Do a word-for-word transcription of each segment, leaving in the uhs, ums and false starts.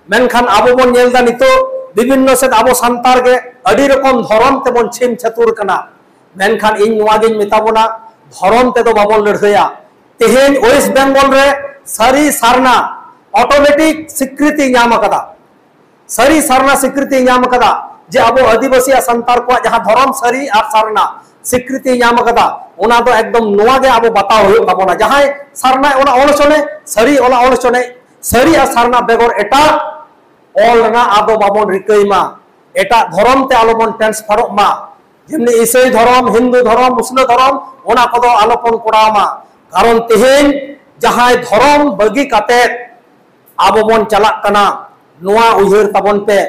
ᱢᱮᱱᱠᱷᱟᱱ ᱟᱵᱚ ᱵᱚᱱ ᱧᱮᱞ ᱮᱫᱟ ᱱᱤᱛᱚᱜ ᱵᱤᱵᱷᱤᱱᱱᱚ ᱥᱮᱫ ᱟᱵᱚ ᱥᱟᱱᱛᱟᱲ ᱜᱮ ᱟᱹᱰᱤ ᱨᱚᱠᱚᱢ ᱫᱷᱚᱨᱚᱢ ᱛᱮᱵᱚᱱ ᱪᱷᱤᱢ ᱪᱷᱟᱹᱛᱩᱨ ᱠᱟᱱᱟ᱾ ᱢᱮᱱᱠᱷᱟᱱ ᱤᱧ ᱱᱚᱣᱟ ᱜᱤᱧ ᱢᱮᱛᱟ ᱵᱚᱱᱟ, ᱫᱷᱚᱨᱚᱢ ᱛᱮᱫᱚ ᱵᱟᱵᱚᱱ ᱞᱟᱹᱲᱦᱟᱹᱭᱟ᱾ ᱛᱮᱦᱮᱧ ᱳᱭᱮᱥᱴ ᱵᱮᱝᱜᱚᱞ ᱨᱮ ᱥᱟᱹᱨᱤ ᱥᱟᱨᱱᱟ ᱚᱴᱳᱢᱮᱴᱤᱠ ᱥᱤᱠᱨᱤᱛᱤ ᱧᱟᱢ ᱟᱠᱟᱫᱟ᱾ ᱥᱟᱹᱨᱤ ᱥᱟᱨᱱᱟ ᱥᱤᱠᱨᱤᱛᱤ ᱧᱟᱢ ᱟᱠᱟᱫᱟ ᱡᱮ ᱟᱵᱚ ᱟᱹᱫᱤᱵᱟᱹᱥᱤ ᱟᱨ ᱥᱟᱱᱛᱟᱲ ᱠᱚᱣᱟᱜ ᱡᱟᱦᱟᱸ ᱫᱷᱚᱨᱚᱢ ᱥᱟᱹᱨᱤ ᱟᱨ ᱥᱟᱨᱱᱟ ᱥᱤᱠᱨᱤᱛᱤ ᱧᱟᱢ ᱟᱠᱟᱫᱟ, ᱚᱱᱟ ᱫᱚ ᱮᱠᱫᱚᱢ ᱱᱚᱣᱟ ᱜᱮ ᱟᱵᱚ ᱵᱟᱛᱟᱣ ᱦᱩᱭᱩᱜ ᱛᱟᱵᱚᱱᱟ᱾ ᱡᱟᱦᱟᱸᱭ ᱥᱟᱨᱱᱟ ᱚᱞᱟ ᱚᱞ ᱦᱚᱪᱚᱱᱮ, ᱥᱟᱹᱨᱤ ᱚᱞᱟ ᱚᱞ ᱦᱚᱪᱚᱱᱮ, ᱥᱟᱹᱨᱤ ᱟᱨ ᱥᱟᱨᱱᱟ ᱵᱮᱜᱚᱨ ᱮᱴᱟᱜ ᱚᱞ ᱨᱮᱱᱟᱜ ᱟᱫᱚ ᱵᱟᱵᱚᱱ ᱨᱤᱠᱟᱹᱭ ᱢᱟ, ᱮᱴᱟᱜ ᱫᱷᱚᱨᱚᱢ ᱛᱮ ᱟᱞᱚ ᱵᱚᱱ ᱴᱨᱟᱱᱥᱯᱷᱟᱨᱚᱜ ᱢᱟ᱾ ᱡᱮᱢᱱᱤ ᱤᱥᱟᱹᱭ ᱫᱷᱚᱨᱚᱢ, ᱦᱤᱱᱫᱩ ᱫᱷᱚᱨᱚᱢ, ᱢᱩᱥᱞᱟᱹ ᱫᱷᱚᱨᱚᱢ, ᱚᱱᱟ ᱠᱚᱫᱚ ᱟᱞᱚ ᱵᱚᱱ ᱠᱚᱨᱟᱣ ᱢᱟ᱾ ᱠᱟᱨᱚᱱ ᱛᱮᱦᱮᱧ ᱡᱟᱦᱟᱸᱭ ᱫᱷᱚᱨᱚᱢ ᱵᱟᱹᱜᱤ ᱠᱟᱛᱮ ᱟᱵᱚ ᱵᱚᱱ ᱪᱟᱞᱟᱜ ᱠᱟᱱᱟ, ᱱᱚᱣᱟ ᱩᱭᱦᱟᱹᱨ ᱛᱟᱵᱚᱱ ᱯᱮ,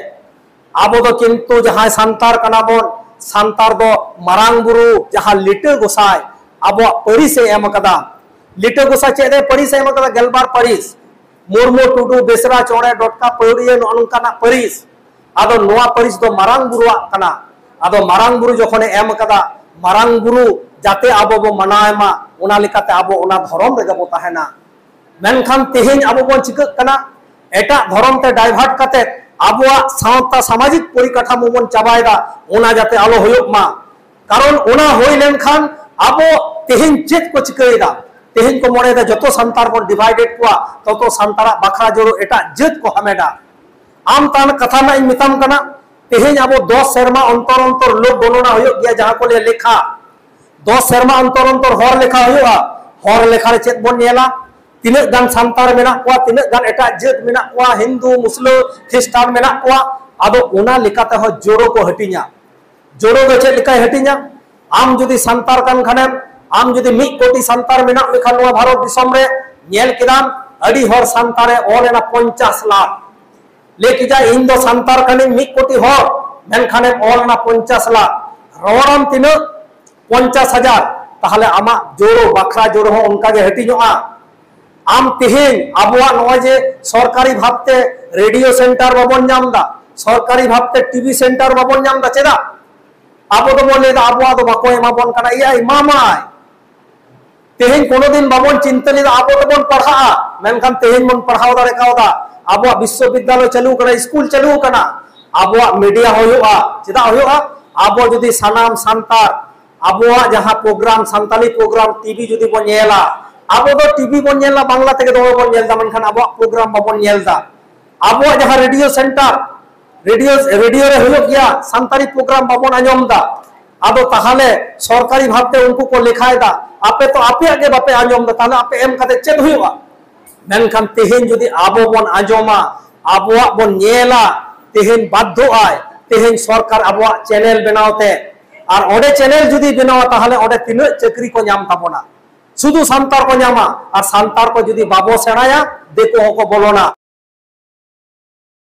ᱟᱵᱚ ᱫᱚ ᱠᱤᱱᱛᱩ ᱡᱟᱦᱟᱸᱭ ᱥᱟᱱᱛᱟᱲ ᱠᱟᱱᱟ ᱵᱚᱱ, ᱥᱟᱱᱛᱟᱲ ᱫᱚ ᱢᱟᱨᱟᱝ ᱵᱩᱨᱩ ᱡᱟᱦᱟᱸ ᱞᱤᱴᱟᱹ ᱜᱚᱸᱥᱟᱭ ᱟᱵᱚᱣᱟᱜ ᱯᱟᱹᱨᱤᱥ ᱮ ᱮᱢ ᱟᱠᱟᱫᱟ, ᱞᱤᱴᱟᱹ ᱜᱚᱸᱥᱟᱭ ᱪᱮᱫ ᱮ ᱯᱟᱹᱨᱤᱥ ᱮ ᱮᱢ ᱟᱠᱟᱫᱟ? ᱜᱮᱞᱵᱟᱨ ᱯᱟᱹᱨᱤᱥ, ᱢᱩᱨᱢᱩ, ᱴᱩᱰᱩ, ᱵᱮᱥᱨᱟ, ᱪᱚᱬᱮ, ᱰᱚᱴᱠᱟ, ᱯᱟᱹᱣᱨᱤᱭᱟᱹ, ᱱᱚᱜᱼᱚ ᱱᱚᱝᱠᱟᱱᱟᱜ ᱯᱟᱹᱨᱤᱥ᱾ ᱟᱫᱚ ᱱᱚᱣᱟ ᱯᱟᱹᱨᱤᱥ ᱫᱚ ᱢᱟᱨᱟᱝ ᱵᱩᱨᱩᱣᱟᱜ ᱠᱟᱱᱟ᱾ ᱟᱫᱚ ᱢᱟᱨᱟᱝ ᱵᱩᱨᱩ ᱡᱚᱠᱷᱚᱱᱮ ᱮᱢ ᱟᱠᱟᱫᱟ, ᱢᱟᱨᱟᱝ ᱵᱩᱨᱩ ᱡᱟᱛᱮ ᱟᱵᱚ ᱵᱚ ᱢᱟᱱᱟᱣ ᱢᱟ, ᱚᱱᱟ ᱞᱮᱠᱟᱛᱮ ᱟᱵᱚ ᱚᱱᱟ ᱫᱷᱚᱨᱚᱢ ᱨᱮᱜᱮ ᱵᱚ ᱛᱟᱦᱮᱱᱟ᱾ ᱢᱮᱱᱠᱷᱟᱱ ᱛᱮᱦᱮᱧ ᱟᱵᱚ ᱵᱚᱱ ᱪᱤᱠᱟᱹᱜ ᱠᱟᱱᱟ, ᱮᱴᱟᱜ ᱫᱷᱚᱨᱚᱢ ᱛᱮ ᱰᱟᱭᱵᱷᱟᱨᱴ ᱠᱟᱛᱮ ᱟᱵᱚᱣᱟᱜ ᱥᱟᱶᱛᱟ ᱥᱟᱢᱟᱡᱤᱠ ᱯᱚᱨᱤᱠᱟᱴᱷᱟᱢᱳ ᱵᱚᱱ ᱪᱟᱵᱟᱭᱮᱫᱟ᱾ ᱚᱱᱟ ᱡᱟᱛᱮ ᱟᱞᱚ ᱦᱩᱭᱩᱜ ᱢᱟ, ᱠᱟᱨᱚᱱ ᱚᱱᱟ ᱦᱩᱭ ᱞᱮᱱᱠᱷᱟᱱ ᱟᱵᱚ ᱛᱮᱦᱮᱧ ᱪᱮᱫ ᱠᱚ ᱪᱤᱠᱟᱹᱭᱮᱫᱟ? ᱛᱮᱦᱮᱧ ᱠᱚ ᱢᱚᱱᱮᱭᱮᱫᱟ ᱡᱚᱛᱚ ᱥᱟᱱᱛᱟᱲ ᱵᱚᱱ ᱰᱤᱵᱷᱟᱭᱰᱮᱰ ᱠᱚᱣᱟ, ᱛᱚᱛᱚ ᱥᱟᱱᱛᱟᱲᱟᱜ ᱵᱟᱠᱷᱨᱟ ᱡᱳᱲᱳ ᱮᱴᱟᱜ ᱡᱟᱹᱛ ᱠᱚ ᱦᱟᱢᱮᱴᱟ᱾ ᱟᱢ ᱛᱟᱦᱚᱞᱮ ᱠᱟᱛᱷᱟ ᱨᱮᱱᱟᱜ ᱤᱧ ᱢᱮᱛᱟᱢ ᱠᱟᱱᱟ, ᱛᱮᱦᱮᱧ ᱟᱵᱚ ᱫᱚᱥ ᱥᱮᱨᱢᱟ ᱚᱱᱛᱚᱨ ᱚᱱᱛᱚᱨ ᱞᱳᱠ ᱜᱚᱱᱚᱱᱟ ᱦᱩᱭᱩᱜ ᱜᱮᱭᱟ, ᱡᱟᱦᱟᱸ ᱠᱚ ᱞᱟᱹᱭᱟ ᱞᱮᱠᱷᱟ᱾ ᱫᱚᱥ ᱥᱮᱨᱢᱟ ᱚᱱᱛᱚᱨ ᱚᱱᱛᱚᱨ ᱦᱚᱲ ᱞᱮᱠᱷᱟ ᱦᱩᱭᱩᱜᱼᱟ᱾ ᱦᱚᱲ ᱞᱮᱠᱷᱟ ᱨᱮ ᱪᱮᱫ ᱵᱚᱱ ᱧᱮᱞᱟ? ᱛᱤᱱᱟᱹᱜ ᱜᱟᱱ ᱥᱟᱱᱛᱟᱲ ᱢᱮᱱᱟᱜ ᱠᱚᱣᱟ, ᱛᱤᱱᱟᱹᱜ ᱜᱟᱱ ᱮᱴᱟᱜ ᱡᱟᱹᱛ ᱢᱮᱱᱟᱜ ᱠᱚᱣᱟ, ᱦᱤᱱᱫᱩ, ᱢᱩᱥᱞᱟᱹ, ᱠᱷᱨᱤᱥᱴᱟᱱ ᱢᱮᱱᱟᱜ ᱠᱚᱣᱟ᱾ ᱟᱫᱚ ᱚᱱᱟ ᱞᱮᱠᱟᱛᱮ ᱦᱚᱸ ᱡᱳᱲᱳ ᱠᱚ ᱦᱟᱹᱴᱤᱧᱟ᱾ ᱡᱳᱲᱳ ᱫᱚ ᱪᱮᱫ ᱞᱮᱠᱟᱭ ᱦᱟᱹᱴᱤᱧᱟ? ᱟᱢ ᱡᱩᱫᱤ ᱥᱟᱱᱛᱟᱲ ᱠᱟᱱ ᱠᱷᱟᱱᱮᱢ, ᱟᱢ ᱡᱩᱫᱤ ᱢᱤᱫ ᱠᱳᱴᱤ ᱥᱟᱱᱛᱟᱲ ᱢᱮᱱᱟᱜ ᱢᱮᱠᱷᱟᱱ ᱱᱚᱣᱟ ᱵᱷᱟᱨᱚᱛ ᱫᱤᱥᱚᱢ ᱨᱮ, ᱧᱮᱞ ᱠᱮᱫᱟᱢ ᱟᱹᱰᱤ ᱦᱚᱲ ᱥᱟᱱᱛᱟᱲᱮ ᱚᱞ ᱮᱱᱟ ᱯᱚᱧᱪᱟᱥ ᱞᱟᱠᱷ᱾ ᱞᱟᱹᱭ ᱠᱮᱫᱟ ᱤᱧ ᱫᱚ ᱥᱟᱱᱛᱟᱲ ᱠᱟᱹᱱᱟᱹᱧ ᱢᱤᱫ ᱠᱳᱴᱤ ᱦᱚᱲ, ᱢᱮᱱᱠᱷᱟᱱᱮᱢ ᱚᱞ ᱮᱱᱟ ᱯᱚᱧᱪᱟᱥ ᱞᱟᱠᱷ, ᱨᱚᱲᱟᱢ ᱛᱤᱱᱟᱹᱜ? ᱯᱚᱧᱪᱟᱥ ᱦᱟᱡᱟᱨ᱾ ᱛᱟᱦᱚᱞᱮ ᱟᱢᱟᱜ ᱡᱳᱲᱳ, ᱵᱟᱠᱷᱨᱟ ᱡᱳᱲᱳ ᱦᱚᱸ ᱚᱱᱠᱟ ᱜᱮ ᱦᱟᱹᱴᱤᱧᱚᱜᱼᱟ᱾ ᱟᱢ ᱛᱮᱦᱮᱧ ᱟᱵᱚᱣᱟᱜ ᱱᱚᱜᱼᱚᱭ ᱡᱮ ᱥᱚᱨᱠᱟᱨᱤ ᱵᱷᱟᱵᱽᱛᱮ ᱨᱮᱰᱤᱭᱳ ᱥᱮᱱᱴᱟᱨ ᱵᱟᱵᱚᱱ ᱧᱟᱢ ᱮᱫᱟ, ᱥᱚᱨᱠᱟᱨᱤ ᱵᱷᱟᱵᱽᱛᱮ ᱴᱤᱵᱷᱤ ᱥᱮᱱᱴᱟᱨ ᱵᱟᱵᱚᱱ ᱧᱟᱢ ᱮᱫᱟ, ᱪᱮᱫᱟᱜ? ᱟᱵᱚ ᱫᱚᱵᱚᱱ ᱞᱟᱹᱭᱫᱟ ᱟᱵᱚᱣᱟᱜ ᱫᱚ ᱵᱟᱠᱚ ᱮᱢᱟ ᱵᱚᱱ ᱠᱟᱱᱟ᱾ ᱮᱭᱟ, ᱮᱢᱟᱢᱟᱭ᱾ ᱛᱮᱦᱮᱧ ᱠᱳᱱᱳ ᱫᱤᱱ ᱵᱟᱵᱚᱱ ᱪᱤᱱᱛᱟᱹ ᱞᱮᱫᱟ ᱟᱵᱚ ᱫᱚᱵᱚᱱ ᱯᱟᱲᱦᱟᱜᱼᱟ, ᱢᱮᱱᱠᱷᱟᱱ ᱛᱮᱦᱮᱧ ᱵᱚᱱ ᱯᱟᱲᱦᱟᱣ ᱫᱟᱲᱮ ᱠᱟᱣᱫᱟ, ᱟᱵᱚᱣᱟᱜ ᱵᱤᱥᱥᱚᱵᱤᱫᱽᱫᱟᱞᱚᱭ ᱪᱟᱹᱞᱩ ᱠᱟᱱᱟ, ᱥᱠᱩᱞ ᱪᱟᱹᱞᱩ ᱠᱟᱱᱟ, ᱟᱵᱚᱣᱟᱜ ᱢᱤᱰᱤᱭᱟ ᱦᱩᱭᱩᱜᱼᱟ᱾ ᱪᱮᱫᱟᱜ ᱦᱩᱭᱩᱜᱼᱟ? ᱟᱵᱚ ᱡᱩᱫᱤ ᱥᱟᱱᱟᱢ ᱥᱟᱱᱛᱟᱲ ᱟᱵᱚᱣᱟᱜ ᱡᱟᱦᱟᱸ ᱯᱨᱳᱜᱨᱟᱢ, ᱥᱟᱱᱛᱟᱞᱤ ᱯᱨᱳᱜᱨᱟᱢ ᱴᱤᱵᱷᱤ ᱡᱩᱫᱤ ᱵᱚᱱ ᱧᱮᱞᱟ, ᱟᱵᱚ ᱫᱚ ᱴᱤᱵᱷᱤ ᱵᱚᱱ ᱧᱮᱞᱟ, ᱵᱟᱝᱞᱟ ᱛᱮᱜᱮ ᱫᱚᱢᱮ ᱵᱚᱱ ᱧᱮᱞ ᱮᱫᱟ, ᱢᱮᱱᱠᱷᱟᱱ ᱟᱵᱚᱣᱟᱜ ᱯᱨᱳᱜᱨᱟᱢ ᱵᱟᱵᱚᱱ ᱧᱮᱞ ᱮᱫᱟ᱾ ᱟᱵᱚᱣᱟᱜ ᱡᱟᱦᱟᱸ ᱨᱮᱰᱤᱭᱳ ᱥᱮᱱᱴᱟᱨ, ᱨᱮᱰᱤᱭᱳ, ᱨᱮᱰᱤᱭᱳ ᱨᱮ ᱦᱩᱭᱩᱜ ᱜᱮᱭᱟ, ᱥᱟᱱᱛᱟᱲᱤ ᱯᱨᱳᱜᱨᱟᱢ ᱵᱟᱵᱚᱱ ᱟᱸᱡᱚᱢ ᱮᱫᱟ᱾ ᱟᱫᱚ ᱛᱟᱦᱚᱞᱮ ᱥᱚᱨᱠᱟᱨᱤ ᱵᱷᱟᱵᱽᱛᱮ ᱩᱱᱠᱩ ᱠᱚ ᱞᱮᱠᱷᱟᱭᱮᱫᱟ, ᱟᱯᱮ ᱛᱚ ᱟᱯᱮᱭᱟᱜ ᱜᱮ ᱵᱟᱯᱮ ᱟᱸᱡᱚᱢ ᱮᱫᱟ, ᱛᱟᱦᱚᱞᱮ ᱟᱯᱮ ᱮᱢ ᱠᱟᱛᱮ ᱪᱮᱫ ᱦᱩᱭᱩᱜᱼᱟ? ᱢᱮᱱᱠᱷᱟᱱ ᱛᱮᱦᱮᱧ ᱡᱩᱫᱤ ᱟᱵᱚ ᱵᱚᱱ ᱟᱸᱡᱚᱢᱟ, ᱟᱵᱚᱣᱟᱜ ᱵᱚᱱ ᱧᱮᱞᱟ, ᱛᱮᱦᱮᱧ ᱵᱟᱫᱽᱫᱷᱚᱜ ᱟᱭ, ᱛᱮᱦᱮᱧ ᱥᱚᱨᱠᱟᱨ ᱟᱵᱚᱣᱟᱜ ᱪᱮᱱᱮᱞ ᱵᱮᱱᱟᱣ ᱛᱮ, ᱟᱨ ᱚᱸᱰᱮ ᱪᱮᱱᱮᱞ ᱡᱩᱫᱤ ᱵᱮᱱᱟᱣᱟ, ᱛᱟᱦᱚᱞᱮ ᱚᱸᱰᱮ ᱛᱤᱱᱟᱹᱜ ᱪᱟᱹᱠᱨᱤ ᱠᱚ ᱧᱟᱢ ᱛᱟᱵᱚᱱᱟ? ᱥᱩᱫᱷᱩ ᱥᱟᱱᱛᱟᱲ ᱠᱚ ᱧᱟᱢᱟ, ᱟᱨ ᱥᱟᱱᱛᱟᱲ ᱠᱚ ᱡᱩᱫᱤ ᱵᱟᱵᱚ ᱥᱮᱬᱟᱭᱟ, ᱫᱤᱠᱩ ᱦᱚᱸᱠᱚ ᱵᱚᱞᱚᱱᱟ᱾